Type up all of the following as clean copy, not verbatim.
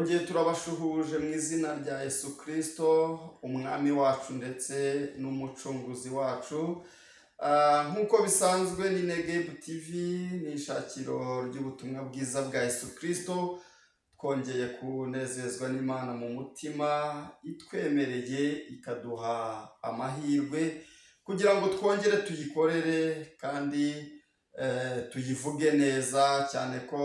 Twongeye turabashuhuje mu izina rya Yesu Kristo, umwami wacu ndetse n'umucunguzi wacu. Nk'uko bisanzwe ni Negebu TV, ni ishakiro ry'ubutumwa bwiza bwa Yesu Kristo. Twongeye kunezezwa n'Imana mu mutima itwemereye ikaduha amahirwe kugira ngo twongere tuyikorere kandi tuyivuge neza, cyane ko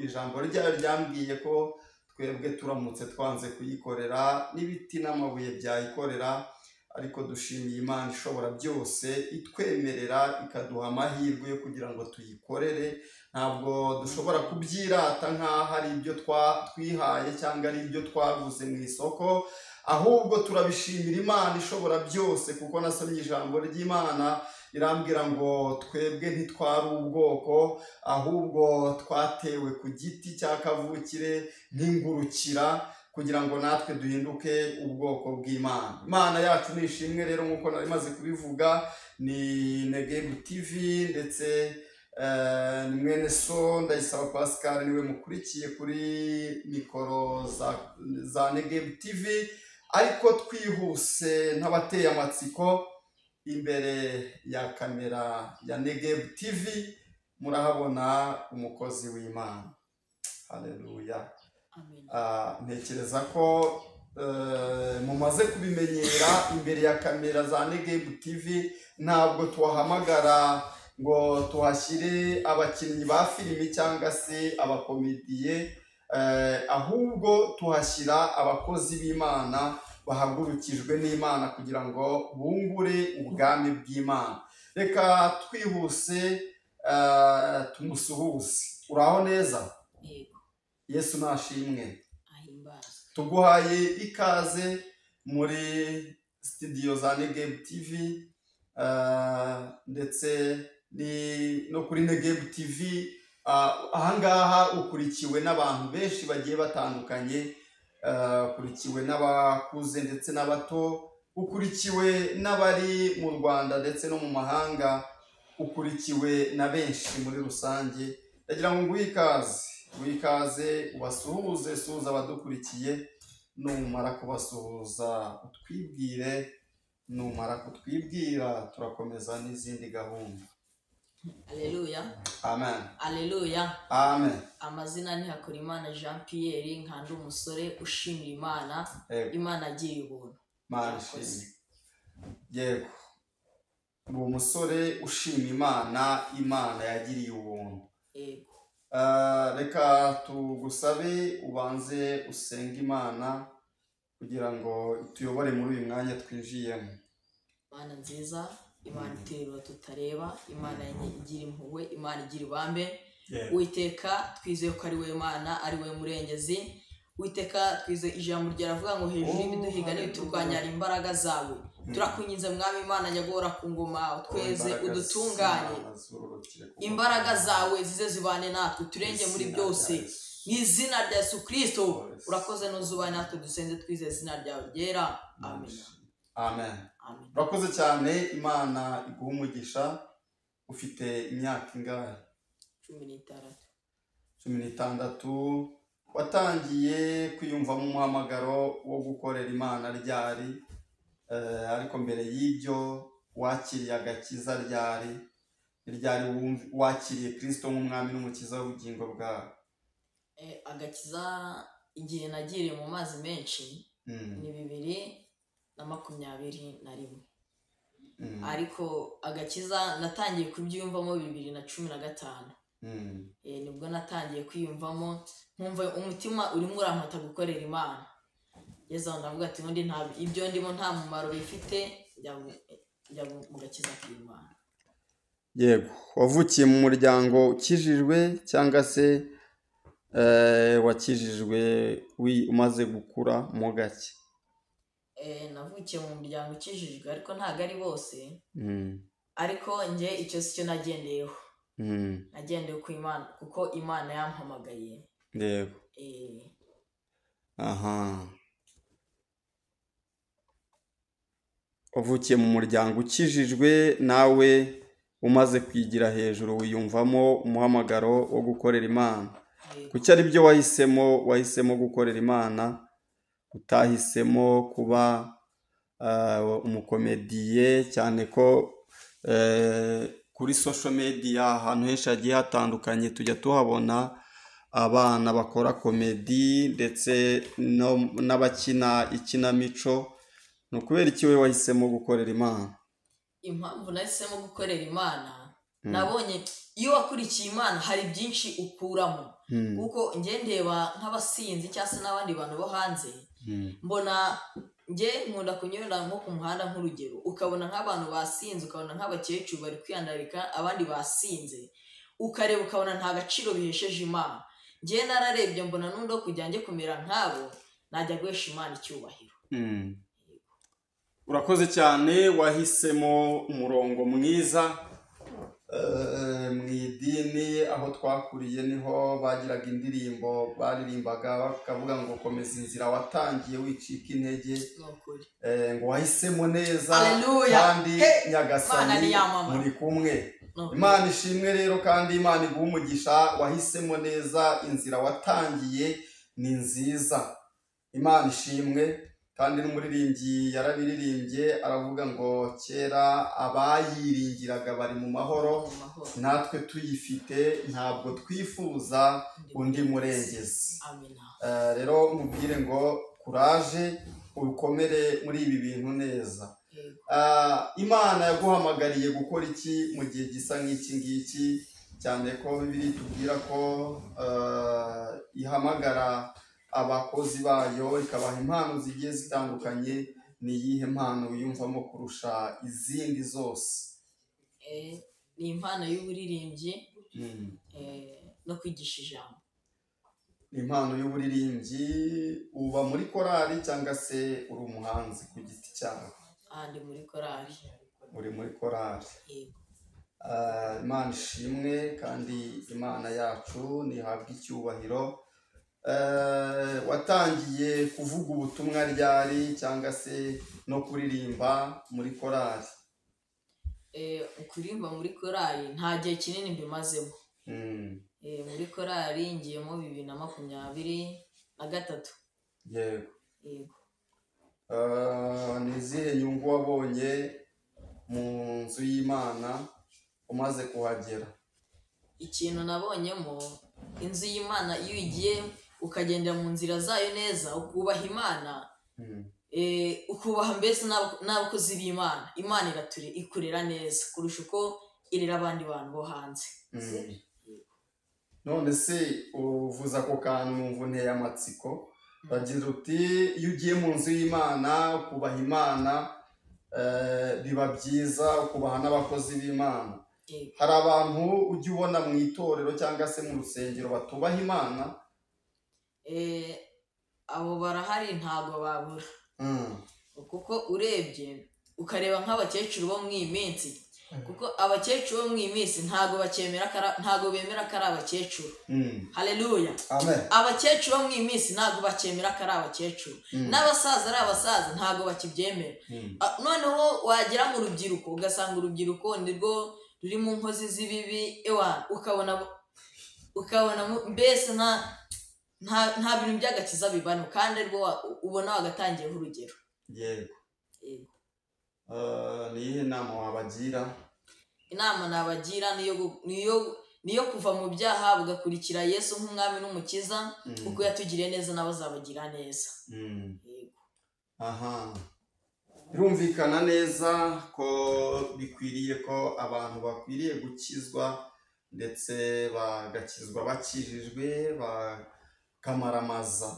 ijambo ryayo ryambwiye ko twebwe turamutse twanze kuyikorera n'ibiti n'amabuye byayikorera, ariko dushimiye Imana ishobora byose itwemerera ikaduha amahirwe yo kugira ngo tuyikorere. Ntabwo dushobora kubyirata nk'aho ari ibyo twihaye cyangwa ari ibyo twaguze mu isoko, ahubwo turabishimira Imana ishobora byose, kuko nasomye ijambo ry'Imana irambwira ngo twebwe ntitwari ubwoko, ahubwo twatewe ku giti cya kavukire nk'ingurukira kugira ngo natwe duhinduke ubwoko bw'Imana. Imana yacu ni ishimwe rero, nk'uko nari maze kubivuga, ni Negebu TV ndetse ni mwene so Ndayisaba Pascal, niwe mukurikiye kuri mikoro za Negebu TV. Ariko twihuse ntabateye amatsiko, imbere ya kamera ya Negebu TV murahabona umukozi w'Imana. Haleluya. Ntekereza ko mumaze kubimenyera, imbere ya kamera za Negebu TV ntabwo tuhahamagara ngo tuhashyire abakinnyi ba filimi cyangwa se abakomediye, ahubwo tuhashyira abakozi b'Imana bahagurukijwe n'Imana kugira ngo bungure ubwami bw'Imana. Reka twihuse tumusuhuze. Uraho neza? Yego. Yesu nashimwe. Tuguhaye ikaze muri studio za Negebu TV ndetse no kuri Negebu TV. Ahangaha ukurikiwe n'abantu benshi bagiye batandukanye, ukurikiwe n'abakuze ndetse n'abato, ukurikiwe n'abari mu Rwanda ndetse no mu mahanga, ukurikiwe na benshi muri rusange. Ndagira ngo nguhe ikaze, wikaze ubasuhuze, suhuza abadukurikiye. Numara kubasuhuza utwibwire, numara kutwibwira turakomeza n'izindi gahunda. Haleluya. Amen. Haleluya. Amen. Amazina ni Hakorimana Jean Pierre, nkandi umusore ushimira Imana. Imana agiye ubuntu. Imana ishimwe. Yego, uwo musore ushima Imana, Imana yagiriye ubuntu. Yego. Reka tugusabe ubanze usenge Imana kugira ngo ituyobore muri uyu mwanya twinjiyemo. Imana nziza, Imana iterura tutareba, Imana igira impuhwe, Imana igira ibambe. Uwiteka twizeye ko ari we Imana, ari we murengezi. Uwiteka twizeye ijambo ryaravuga ngo hejuru y'ibiduhiga n'ibiturwanya ari imbaraga zawe. Turakwinginze mwami Imana nyagora ku ngoma, utweze udutunganye, imbaraga zawe zize zibane natwe, turenge muri byose mu izina rya Yesu Kristo. Urakoze n'uzubane natwe, dusenze twizeye izina ryawe ryera. Amen. Amen. Urakoze cyane, Imana iguha umugisha. Ufite imyaka ingahe? 16. 16. Watangiye kwiyumvamo umuhamagaro wo gukorera Imana ryari? Ariko mbere y'ibyo wakiriye agakiza ryari? Ryari wakiriye Kristo nk'umwami n'umukiza w'ubugingo bwawe? Agakiza igihe nagiriye mu mazi menshi ni 2021. Ariko agakiza natangiye kubyiyumvamo 2015. Nibwo natangiye kwiyumvamo, nkumva umutima urimo urampata gukorera Imana. Ngeze aho ndavuga ati ubundi nta ibyo ndimo nta mumaro bifite, njya mu gakiza k'Imana. Yego, wavukiye mu muryango ukijijwe cyangwa se wakijijwe umaze gukura mo gake? Navukiye mu muryango ukijijwe, ariko ntabwo ari bose. Ariko njye icyo si cyo nagendeyeho. Nagendeye ku Imana kuko Imana yampamagaye. Yego. Aha. Wavukiye mu muryango ukijijwe, nawe umaze kwigira hejuru wiyumvamo umuhamagaro wo gukorera Imana. Kuki ari byo wahisemo? Wahisemo gukorera Imana, utahisemo kuba umukomediye, cyane ko kuri social media ahantu henshi hagiye hatandukanye tujya tuhabona abana bakora komedi ndetse n'abakina ikinamico. Ni ukubera iki wowe wahisemo gukorera Imana? Impamvu nahisemo gukorera Imana, nabonye iyo wakurikiye Imana hari byinshi ukuramo. Kuko njye ndeba nk'abasinzi cyangwa se n'abandi bantu bo hanze, mbona njye nkunda kunyura nko ku muhanda nk'urugero, ukabona nk'abantu basinze, ukabona nk'abakecuru bari kwiyandarika, abandi basinze, ukareba ukabona nta gaciro bihesheje Imana. Njye nararebye mbona n'undi wo kujya njye kumera nk'abo, najya guhesha Imana icyubahiro. Urakoze cyane, wahisemo umurongo mwiza. Mu idini aho twakuriye niho bagiraga indirimbo baririmbaga bakavuga ngo komeza inzira watangiye wicika intege, ngo wahisemo neza kandi Nyagasani muri kumwe. Imana ishimwe rero, kandi Imana iguhe umugisha, wahisemo neza, inzira watangiye ni nziza. Imana ishimwe. Kandi n'umuririmbyi yarabiririmbye aravuga ngo kera abayiringiraga bari mu mahoro, natwe tuyifite ntabwo twifuza undi murengezi. Rero mubwire ngo kuraje, ukomere muri ibi bintu neza. Imana yaguhamagariye gukora iki mu gihe gisa nk'iki ngiki, cyane ko Bibiliya itubwira ko ihamagara abakozi bayo ikabaha impano zigiye zitandukanye. Ni iyihe mpano wiyumvamo kurusha izindi zose? Ni impano y'uburirimbyi no kwigisha ijambo. Impano y'uburirimbyi, uba muri korali cyangwa se uri umuhanzi ku giti cyawe? Ndi muri korali. Uri muri korali. Imana ishimwe, kandi Imana yacu ntihabwe icyubahiro. Watangiye kuvuga ubutumwa ryari cyangwa se no kuririmba muri korali? Kuririmba muri korali nta gihe kinini mbimazemo. Muri korali ngiyemo 2023. Yego. Ni izihe nyungu wabonye mu nzu y'Imana umaze kuhagera? Ikintu nabonyemo, inzu y'Imana iyo ugiye ukagendera mu nzira zayo neza, ukubaha Imana, ukubaha mbese n'abakozi b'Imana, Imana ikurera neza kurusha uko irera abandi bantu bo hanze. None se uvuza ako kantu numva unteye amatsiko, bagira uti iyo ugiye mu nzu y'Imana ukubaha Imana biba byiza, ukubaha n'abakozi b'Imana. Hari abantu ujya ubona mu itorero cyangwa se mu rusengero batubaha Imana? Abo barahari, ntabwo babura. Kuko urebye ukareba nk'abakecuru bo mu iyi minsi, kuko abakecuru bo mu iyi minsi ntabwo bakemera, ntabwo bemera ko ari abakecuru. Haleluya. Abakecuru bo mu iyi minsi ntabwo bakemera ko ari abakecuru, n'abasaza ari abasaza ntabwo bakibyemera. Noneho wagera mu rubyiruko ugasanga urubyiruko nirwo ruri mu nkozi z'ibibi, ukabona mbese nta bintu by'agakiza bibano, kandi rwo ubona wagatangiyeho urugero. Yego. Ni iyihe nama wabagira? Inama nabagira niyo kuva mu byaha bugakurikira Yesu nk'umwami n'umukiza, kuko yatugiriye neza n'abazabagira neza. Yego. Aha. Birumvikana neza ko bikwiriye ko abantu bakwiriye gukizwa, ndetse bagakizwa bakijijwe, bakamaramaza.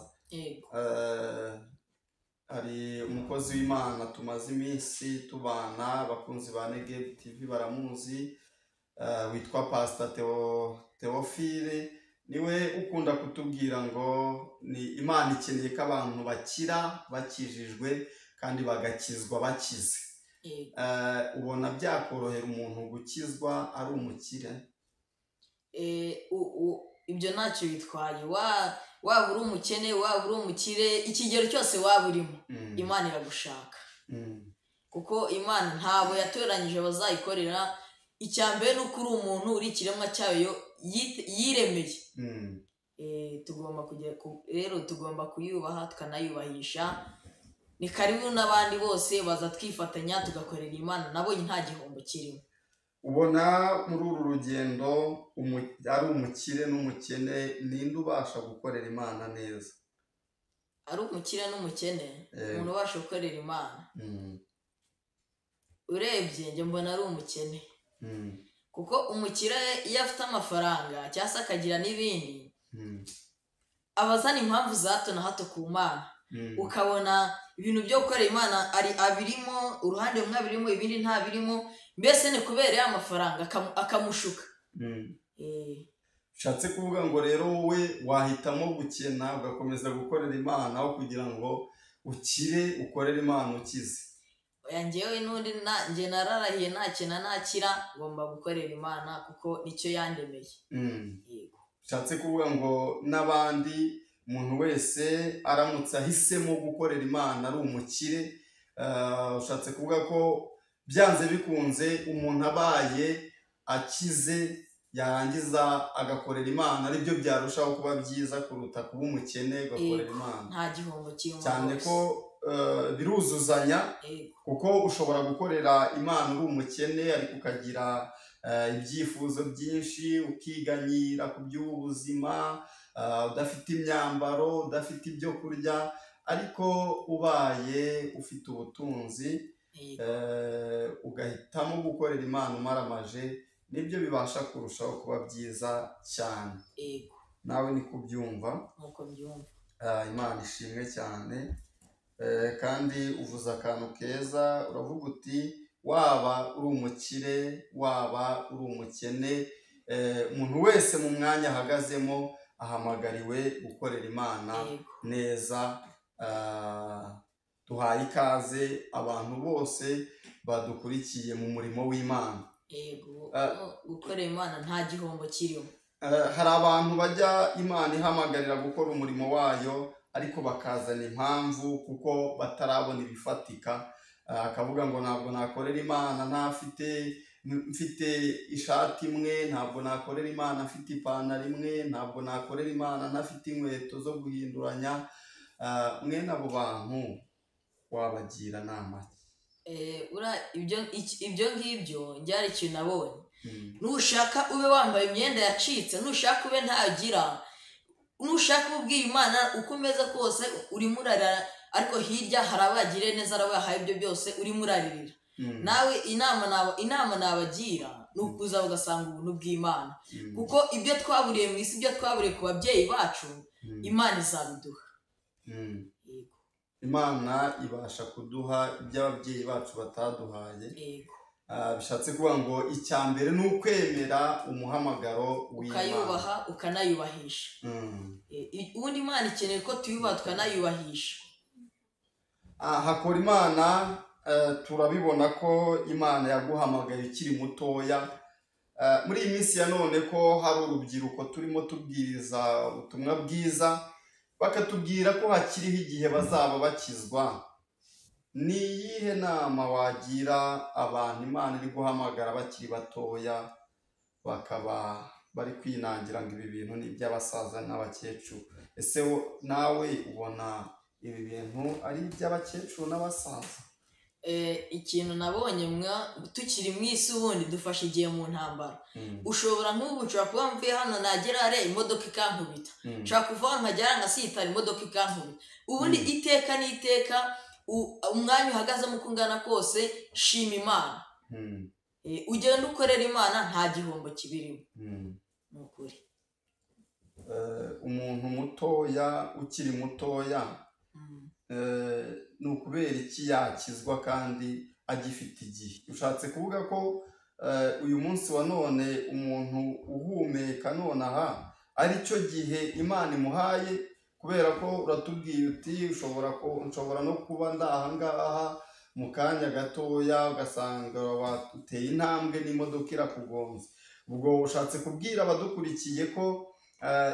Hari umukozi w'Imana tumaze iminsi tubana, abakunzi ba Negev TV baramuzi, witwa Pastor Theophile, niwe ukunda kutubwira ngo ni Imana ikeneye ko abantu bakira bakijijwe kandi bagakizwa bakize. Ubona byakorohera umuntu gukizwa ari umukire? Ibyo ntacyo bitwaye, waba uri umukene, waba uri umukire, ikigero cyose waba urimo, Imana iragushaka. Kuko Imana ntabwo yatoranyije bazayikorera. Icya mbere ni uko uri umuntu, uri ikiremwa cyayo yiremeye. Tugomba kujya rero tugomba kuyubaha tukanayubahisha. Ni karibu n'abandi bose baza twifatanya tugakorera Imana, nabonye nta gihombo kirimo. Ubona muri uru rugendo ari umukire n'umukene, ninde ubasha gukorera Imana neza? Ari umukire n'umukene, umuntu ubasha gukorera Imana urebye njye mbona ari umukene, kuko umukire iyo afite amafaranga cyangwa se akagira n'ibindi, aba azana impamvu za hato na hato ku Mana. Ukabona ibintu byo gukorera Imana ari abirimo, uruhande rumwe abirimo, ibindi ntabirimo, mbese ni kubera ya mafaranga akamushuka. Ushatse kuvuga ngo rero wowe wahitamo gukena ugakomeza gukorera Imana aho kugira ngo ukire ukorere Imana ukize? Oya, njyewe n'undi njye nararahiye ntakena ntakira, ngomba gukorera Imana kuko nicyo yandemeye. Yego. Ushatse kuvuga ngo n'abandi, umuntu wese aramutse ahisemo gukorera Imana ari umukire, ushatse kuvuga ko byanze bikunze umuntu abaye akize yarangiza agakorera Imana aribyo byarushaho kuba byiza kuruta kuba umukene ugakorera Imana. Nta gihombo kirimo cyane ko biruzuzanya, kuko ushobora gukorera Imana uri umukene ariko ukagira ibyifuzo byinshi, ukiganyira ku by'ubuzima, udafite imyambaro, udafite ibyo kurya, ariko ubaye ufite ubutunzi ugahitamo gukorera Imana umaramaje, nibyo bibasha kurushaho kuba byiza cyane. Nawe ni kubyumva? Nkuko mbyumva. Imana ishimwe cyane. Kandi uvuze akantu keza, uravuga uti waba uri umukire, waba uri umukene, umuntu wese mu mwanya ahagazemo ahamagariwe gukorera Imana neza. Duhaye ikaze abantu bose badukurikiye mu murimo w'Imana. Yego, gukorera Imana nta gihombo kirimo. Hari abantu bajya Imana ihamagarira gukora umurimo wayo, ariko bakazana impamvu kuko batarabona ibifatika. Akavuga ngo ntabwo nakorera Imana ntafite, mfite ishati imwe, ntabwo nakorera Imana mfite ipantaro imwe, ntabwo nakorera Imana ntafite inkweto zo guhinduranya. Mwene abo bantu wabagira nama? Ibyo ngibyo byari ikintu nabonye. Nushaka ube wambaye imyenda yacitse, nushaka ube ntagira, nushaka ubwira Imana uko umeze kose urimo urarira, ariko hirya hari abagiriye neza, arabahaye ibyo byose urimo uraririra. Nawe inama nabagira ni ukuza ugasanga ubuntu bw'Imana, kuko ibyo twaburiye mu isi, ibyo twaburiye ku babyeyi bacu, Imana izabiduha. Imana ibasha kuduha ibyo ababyeyi bacu bataduhaye. Bishatse kuvuga ngo icya mbere ni ukwemera umuhamagaro w'Imana, ukayubaha ukanayubahisha. Ubundi Imana ikeneye ko tuyubaha tukanayubahisha. Hakora Imana. Turabibona ko Imana yaguhamagaye ukiri mutoya. Muri iyi minsi ya none ko hari urubyiruko turimo tubwiriza ubutumwa bwiza, bakatubwira ko hakiriho igihe bazaba bakizwa. Ni iyihe nama wagira abantu Imana iri guhamagara bakiri batoya, bakaba bari kwinangira ngo ibi bintu ni iby'abasaza n'abakecuru? Ese nawe ubona ibi bintu ari iby'abakecuru n'abasaza? Ikintu nabonye tukiri mu isi, ubundi dufashe igihe mu ntambara. Ushobora nk'ubu nshobora kuba mvuye hano nagera hariya imodoka ikankubita, nshobora kuva hano nkagera ngasitara imodoka ikankubita. Ubundi iteka n'iteka umwanya uhagazemo uko ungana kose, shima Imana, ugenda ukorera Imana nta gihombo kibirimo. Ni ukuri. Umuntu mutoya ukiri mutoya, ni ukubera iki yakizwa kandi agifite igihe? Ushatse kuvuga ko uyu munsi wa none umuntu uhumeka nonaha aricyo gihe Imana imuhaye, kubera ko uratubwiye uti nshobora no kuba ndahangaha mu kanya gatoya ugasanga wateye intambwe n'imodoka irakugonze. Ubwo ushatse kubwira abadukurikiye ko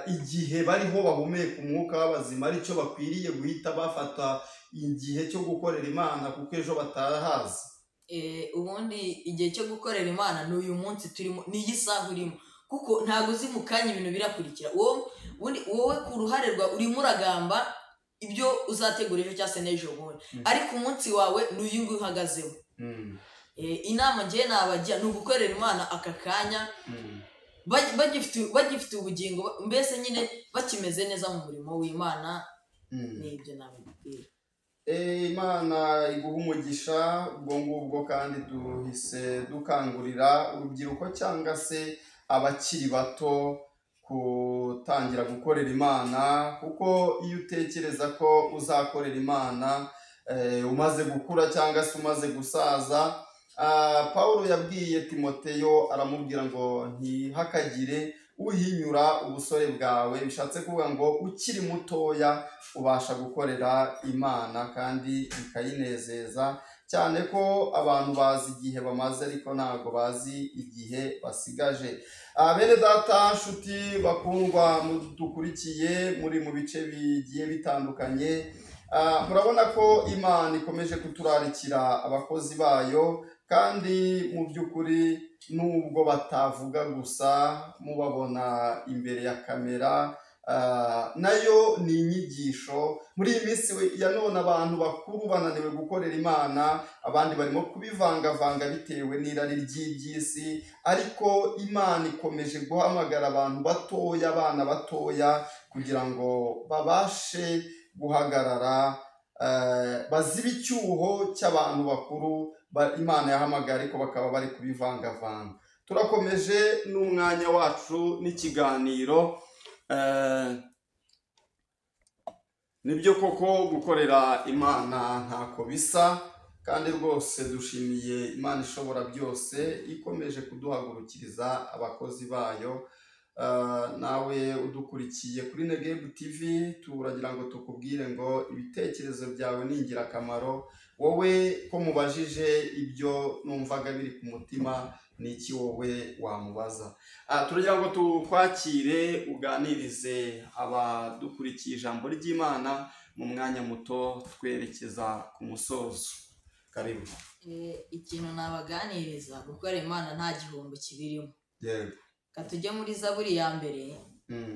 igihe bariho bahumeka umwuka w'abazima aricyo bakwiriye guhita bafata igihe cyo gukorera Imana, kuko ejo batahazi. Ubundi igihe cyo gukorera Imana ni uyu munsi turimo, ni iyi saha urimo, Kuko ntabwo uzi mu kanya ibintu birakurikira. Wowe ku ruhare rwawe urimo uragamba ibyo uzategura ejo cyangwa se n'ejo bundi, ariko umunsi wawe ni uyu nguyu uhagazeho. Inama ngewe nabagira ni ugukorera Imana aka kanya bagifite ubugingo, mbese nyine bakimeze neza mu murimo w'Imana. Ni ibyo nababwira. Imana iguha umugisha ubwo ngubwo, kandi duhise dukangurira urubyiruko cyangwa se abakiri bato gutangira gukorera Imana, kuko iyo utekereza ko uzakorera Imana umaze gukura cyangwa se umaze gusaza, Pawulo yabwiye Timoteyo aramubwira ngo ntihakagire uhinyura ubusore bwawe, bishatse kuvuga ngo ukiri mutoya ubasha gukorera Imana kandi bikayinezeza, cyane ko abantu bazi igihe bamaze ariko ntabwo bazi igihe basigaje. Bene data nshuti bakundwa dukurikiye muri mu bice bigiye bitandukanye, murabona ko Imana ikomeje kuturarikira abakozi bayo, kandi mu by'ukuri nubwo batavuga gusa mubabona imbere ya kamera, nayo ni inyigisho. Muri iyi minsi ya none abantu bakuru bananiwe gukorera Imana, abandi barimo kubivangavanga bitewe n'irari ry'iby'isi, ariko Imana ikomeje guhamagara abantu batoya, abana batoya, kugira ngo babashe guhagarara, bazibe icyuho cy'abantu bakuru Imana yahamagaye ariko bakaba bari kubivangavanga. Turakomeje n'umwanya wacu n'ikiganiro. Nibyo koko gukorera Imana ntako bisa, kandi rwose dushimiye Imana ishobora byose ikomeje kuduhagurukiriza abakozi bayo. Nawe udukurikiye kuri Negebu TV, turagira ngo tukubwire ngo ibitekerezo byawe ni ingirakamaro. Wowe ko mubajije ibyo numvaga biri ku mutima, ni iki wowe wamubaza? Turagira ngo tukwakire uganirize abadukurikiye ijambo ry'Imana mu mwanya muto twerekeza ku musozo. Karibu. Ikintu nabaganiriza, gukora Imana nta gihombo kibirimo. Yego. Tujye muri Zaburi ya mbere,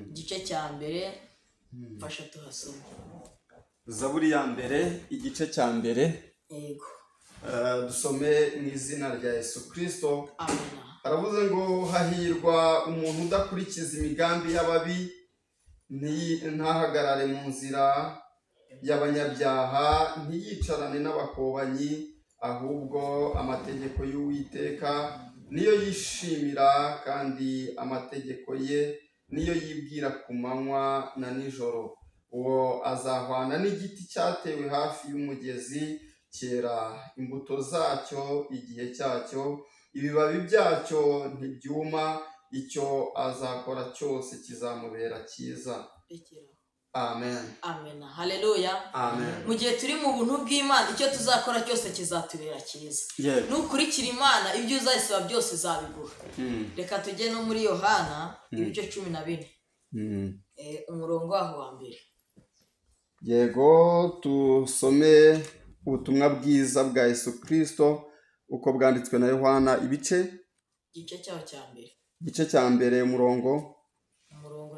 igice cya mbere, mfasha tuhasome. Zaburi ya mbere, igice cya mbere. Yego. Dusome mu izina rya Yesu Kristo. Amen. Aravuze ngo hahirwa umuntu udakurikiza imigambi y'ababi, ntahagarare mu nzira y'abanyabyaha, ntiyicarane n'abakobanyi, ahubwo amategeko y'Uwiteka niyo yishimira, kandi amategeko ye niyo yibwira ku manywa na nijoro. Uwo azahwana n'igiti cyatewe hafi y'umugezi, cyera imbuto zacyo igihe cyacyo, ibibabi byacyo ntibyuma, icyo azakora cyose kizamubera cyiza. Amen. Amen. Haleluya. Amen. Mu gihe turi mu buntu bw'Imana, icyo tuzakora cyose kizatubera cyiza. Nukurikira Imana, ibyo uzasaba byose izabiguha. Reka tujye no muri Yohana ibice 14. Umurongo waho wa mbere. Yego, tusome ubutumwa bwiza bwa Yesu Kristo uko bwanditswe na Yohana, ibice igice cyaho cya mbere. Igice cya mbere umurongo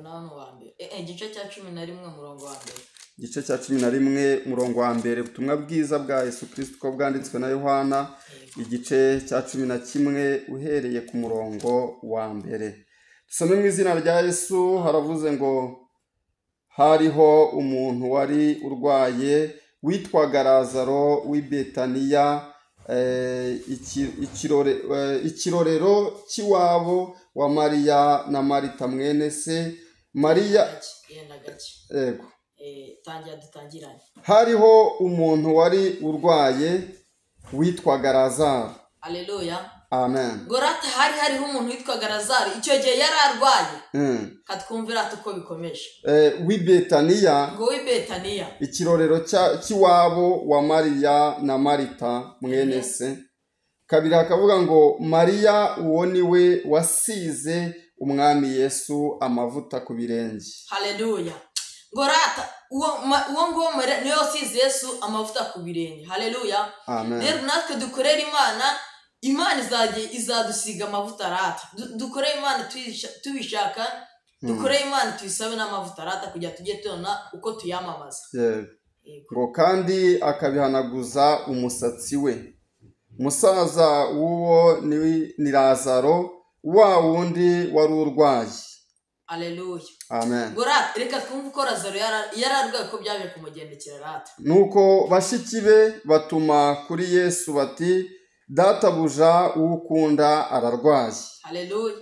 nawe wa mbere. Igice cya 11 umurongo wa mbere. Igice cya 11 umurongo wa mbere, ubutumwa bwiza bwa Yesu Kristo uko bwanditswe na Yohana, igice cya 11 uhereye ku murongo wa mbere. Dusome mu izina rya Yesu. Haravuze ngo hariho umuntu wari urwaye witwaga Lazaro w'i Betaniya, ikirorero cy'iwabo wa Mariya na Marita mwene se Mariya. Yego. Hariho umuntu wari urwaye witwaga Lazaro. Haleluya. Amen. Gorata hari hariho umuntu witwaga Lazaro, icyo gihe yari arwaye. Katwumvira tuko bikomeje. W'i Betaniya, ngo w'i Betaniya, ikirorero cy'iwabo wa Mariya na Marita mwene se. Kabiri hakavuga ngo Mariya uwo ni we wasize umwami Yesu amavuta ku birenge. Haleluya. Gorata uwo nguwo Mariya niwe wasize Yesu amavuta ku birenge. Haleluya. Amen. Rero natwe dukorera Imana Imana izadusiga amavuta rata. Dukore Imana tubishaka, dukore Imana tuyisabe n'amavuta rata kugira tujye tubona uko tuyamamaza. Ngo kandi akabihanaguza umusatsi we. Musaza w'uwo ni Lazaro, wa wundi wari urwaye. Aleluya. Amen. Ngo rata, reka twumve uko Lazaro yari arwaye, ko byaje kumugendekera rata. Nuko bashiki be batuma kuri Yesu bati, databuja uwukunda ararwaye. Aleluya.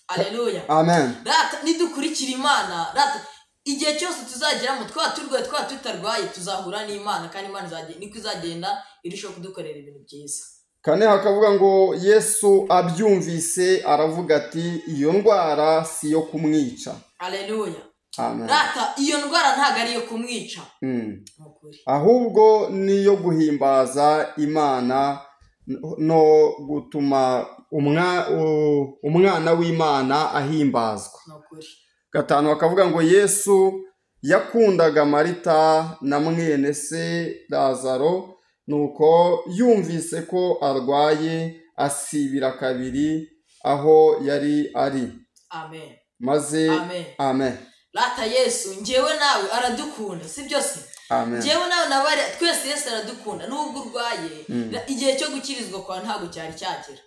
Aleluya. Amen. Rata, nidukurikira Imana rata, igihe cyose tuzageramo twaba turwaye twaba tutarwaye, tuzahura n'Imana, kandi Imana niko izagenda irushaho kudukorera ibintu byiza. Kane hakavuga ngo Yesu abyumvise aravuga ati, iyo ndwara si iyo kumwica. Aleluya. Amen. Rata, iyo ndwara ntabwo ari iyo kumwica. Ahubwo niyo guhimbaza Imana no gutuma umwana w'Imana ahimbazwa. Gatanu bakavuga ngo Yesu yakundaga Marita na mwene se Lazaro, nuko yumvise ko arwaye asibira kabiri aho yari ari. Amen. Maze amen. Rata Yesu njyewe nawe aradukunda, si byo se? Amen. Njyewe nawe nabari twese Yesu aradukunda, nubwo urwaye igihe cyo gukirizwa kwa ntago cyari cyagera.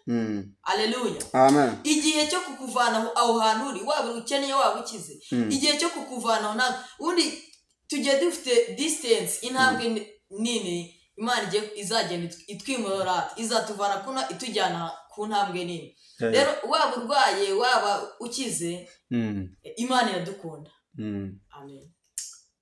Aleluya. Amen. Igihe cyo kukuvana aho hantu uri, waba ukeneye waba ukize, igihe cyo kukuvana aho ntago undi tugiye dufite distance, intambwe nini Imana izagenda itwimura, izatuvana kuna itujyana ku ntambwe nini. Rero waba urwaye waba ukize, Imana iradukunda. Amen.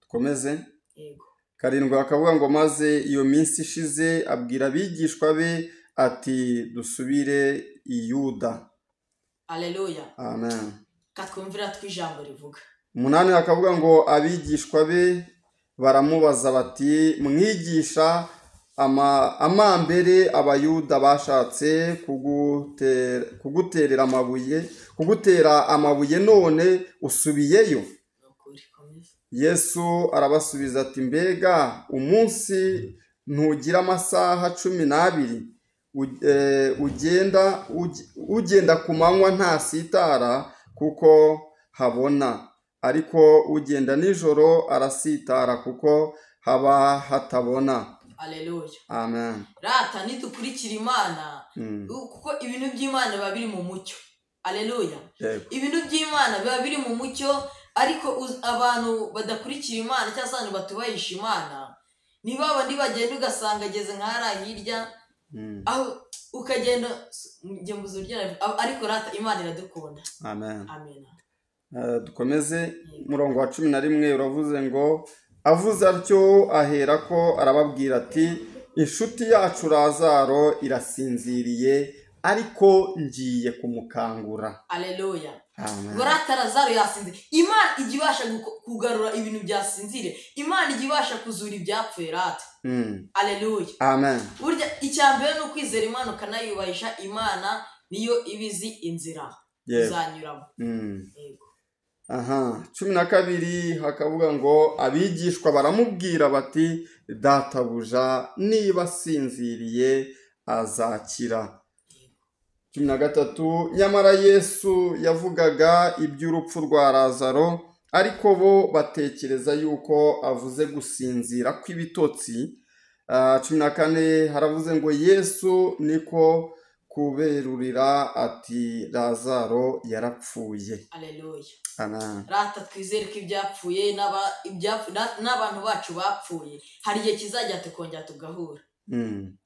Komeze. Yego. Karindwi akavuga ngo maze iyo minsi ishize abwira abigishwa be ati, dusubire i Yuda. Aleluya. Amen. Katwumvira twijambo rivuga. Umunani akavuga ngo abigishwa be baramubaza bati, mwigisha, amambere abayuda bashatse kugutera amabuye none usubiyeyo? Yesu arabasubiza ati, mbega umunsi ntugira amasaha 12? Ugenda ku manywa ntasitara kuko habona, ariko ugenda nijoro arasitara kuko haba hatabona. Aleluya. Amen. Rata, nidukurikira Imana, kuko ibintu by'Imana biba biri mu mucyo. Aleluya. Ibintu by'Imana biba biri mu mucyo, ariko abantu badakurikira Imana cyangwa se abantu batubahisha Imana ni babandi bagenda ugasanga ageze nk'ahari hirya, aho ukagenda njye mbuze uburyo, ariko rata Imana iradukunda. Amen. Amen. Dukomeze. Umurongo wa 11 uravuze ngo avuze atyo aherako arababwira ati, inshuti yacu Lazaro irasinziriye, ariko ngiye kumukangura. Aleluya. Ngo rata Lazaro yasinziriye. Imana ijya ibasha kugarura ibintu byasinziriye. Imana ijya ibasha kuzura ibyapfuye rata. Aleluya. Amen. Burya icya mbere ni ukwizera Imana ukanayubahisha. Imana niyo ibizi inzira uzanyuramo. Yego. Aha, 12 hakavuga ngo abigishwa baramubwira bati, databuja niba asinziriye azakira. 13 nyamara Yesu yavugaga iby'urupfu rwa Lazaro, ariko bo batekereza yuko avuze gusinzira kw'ibitotsi. 14 haravuze ngo Yesu niko kuberurira ati, Lazaro yarapfuye. Aleluya. Amen. Rata twizere ko ibyapfuye n'abantu bacu bapfuye hari igihe kizajya tukongera tugahura.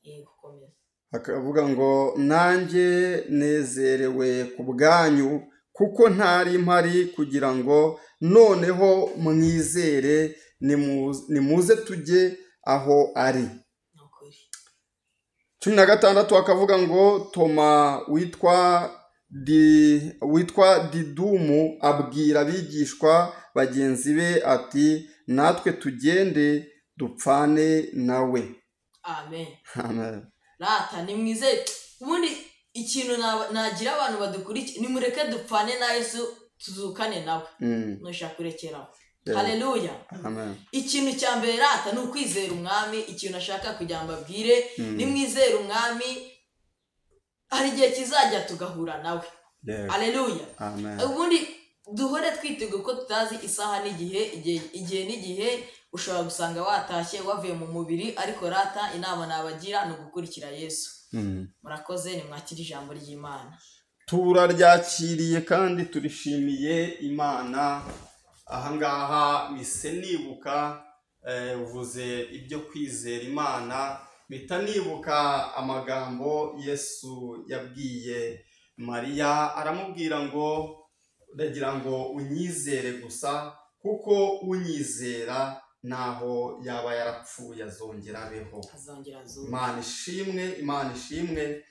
Yego, komeza. Akavuga ngo nanjye nezerewe ku bwanyu kuko ntari mpari kugira ngo noneho mwizere, nimuze tujye aho ari. 16 akavuga ngo Toma witwa Didumu abwira abigishwa bagenzi be ati, natwe tugende dupfane nawe. Amen. Amen. Rata nimwizere. Ubundi ikintu nagira abantu badukurikiye, nimureke dupfane na Yesu tuzukane nawe. Nushaka kurekeraho. Haleluya. Amen. Ikintu cya mbere rata ni ukwizera umwami. Ikintu ashaka kugira ngo abwire, nimwizere umwami Hari igihe kizajya tugahura nawe. Haleluya. Ubundi duhore twiteguye ko tutazi isaha n'igihe, igihe n'igihe ushobora gusanga watashye wavuye mu mubiri, ariko rata inama nabagira ni ugukurikira Yesu. Murakoze, nimwakire ijambo ry'Imana. Turaryakiriye kandi turishimiye Imana. Ahangaha mise nibuka uvuze ibyo kwizera Imana, mpita nibuka amagambo Yesu yabwiye Mariya, aramubwira ngo ndagira ngo unyizere gusa, kuko unyizera naho yaba yarapfuye azongera abeho. Imana ishimwe, Imana ishimwe.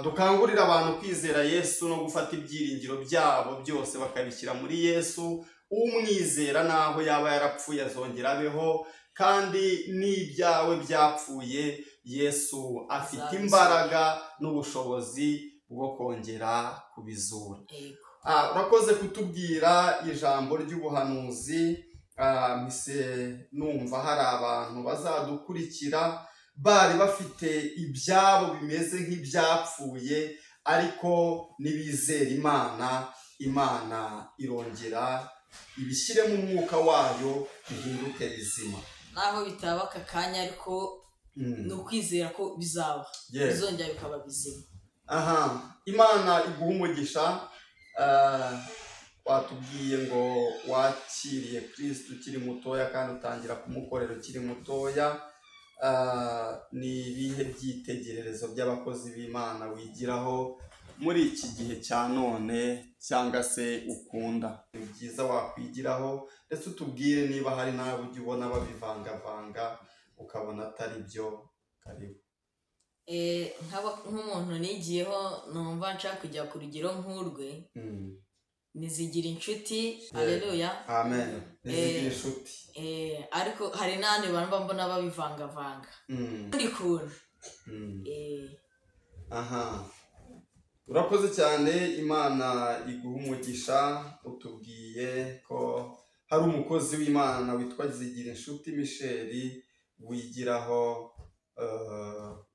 Dukangurira abantu kwizera Yesu no gufata ibyiringiro byabo byose bakabishyira muri Yesu. Umwizera naho yaba yarapfuye azongera abeho, kandi n'ibyawe byapfuye Yesu afite imbaraga n'ubushobozi bwo kongera kubizura. Urakoze kutubwira ijambo ry'ubuhanuzi. Mise numva hari abantu bazadukurikira bari bafite ibyabo bimeze nk'ibyapfuye, ariko nibizera Imana, Imana irongera ibishyire mu mwuka wayo bihinduke bizima. Naho bitaba aka kanya, ariko ni ukwizera ko bizaba, bizongera bikaba bizima. Aha, Imana iguha umugisha. Watubwiye ngo wakiriye Kristo ukiri mutoya kandi utangira kumukorera ukiri mutoya. Ni ibihe byitegererezo by'abakozi b'Imana wigiraho muri iki gihe cya none cyangwa se ukunda? Ni byiza wakwigiraho, ndetse utubwire niba hari nawe ujya ubona babivangavanga ukabona atari byo. Karibu. Nk'umuntu nigiyeho numva nshaka kujya ku rugero nk'urwe, nizigira inshuti. Haleluya, amen. Nizigira inshuti. Ariko hari n'abandi bantu mbona babivangavanga ndi kuntu. Aha, urakoze cyane. Imana iguha umugisha. Utubwiye ko hari umukozi w'Imana witwa Zigira Inshuti Michel wigiraho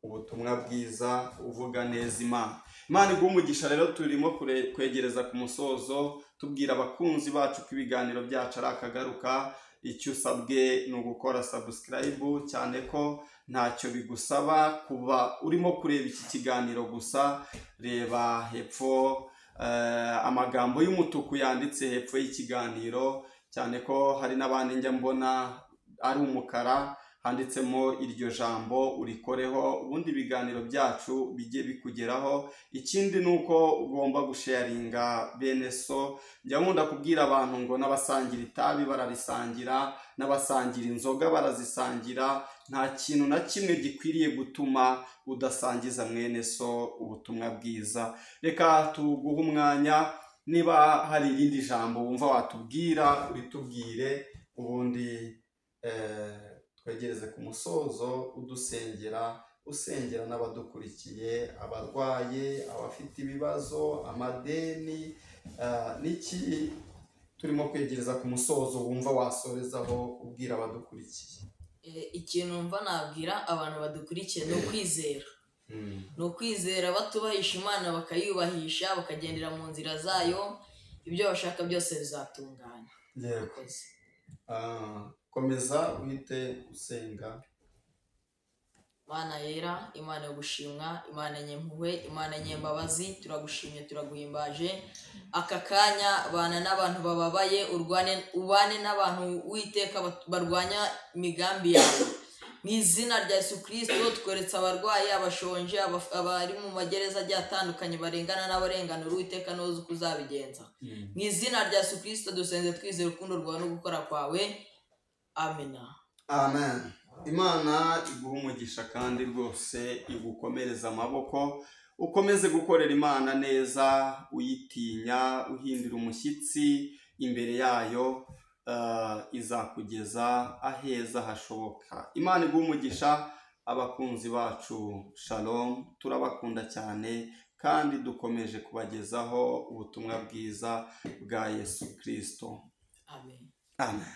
ubutumwa bwiza, uvuga neza Imana. Imana iguha umugisha. Rero turimo kwegereza ku musozo, tubwira abakunzi bacu ko ibiganiro byacu ari akagaruka. Icyo usabwe ni ugukora subscribe, cyane ko ntacyo bigusaba kuba urimo kureba iki kiganiro gusa. Reba hepfo amagambo y'umutuku yanditse hepfo y'ikiganiro, cyane ko hari n'abandi njya mbona ari umukara handitsemo iryo jambo, urikoreho, ubundi ibiganiro byacu bijye bikugeraho. Ikindi nuko ugomba gusharinga bene so. Njya nkunda kubwira abantu ngo n'abasangira itabi bararisangira, n'abasangira inzoga barazisangira. Nta kintu na kimwe gikwiriye gutuma udasangiza mwene so ubutumwa bwiza. Reka tuguhe umwanya, niba hari irindi jambo wumva watubwira uritubwire, ubundi twegereze ku musozo udusengera, usengera n'abadukurikiye, abarwaye, abafite ibibazo, amadeni, n'iki turimo kwegereza ku musozo wumva wasorezaho ubwira abadukurikiye. Ikintu mva nabwira abantu badukurikiye ni ukwizera. Ni ukwizera, batubahisha Imana bakayubahisha, bakagendera mu nzira zayo, ibyo bashaka byose bizatungana. Yego. Komeza uhite usenga. Mana yera, Imana yo gushimwa, Imana nyempuhwe, Imana nyembabazi, turagushimye, turaguhimbaje. Aka kanya bana n'abantu bababaye, urwane ubane n'abantu Uwiteka barwanya imigambi yawe. Mu izina rya Yesu Kristo tweretse abarwayi, abashonje, abari mu magereza agiye atandukanye, barengana n'abarenganura, Uwiteka n'uzi uko uzabigenza. Mu izina rya Yesu Kristo dusenze twizera urukundo rwawe no gukora kwawe. Amina. Amen. Imana iguha umugisha kandi rwose igukomereza amaboko, ukomeze gukorera Imana neza, uyitinya, uhindura umushyitsi imbere yayo, izakugeza aheza hashoboka. Imana iguha umugisha. Abakunzi bacu, shalom, turabakunda cyane kandi dukomeje kubagezaho ubutumwa bwiza bwa Yesu Kristo. Amen. Amen.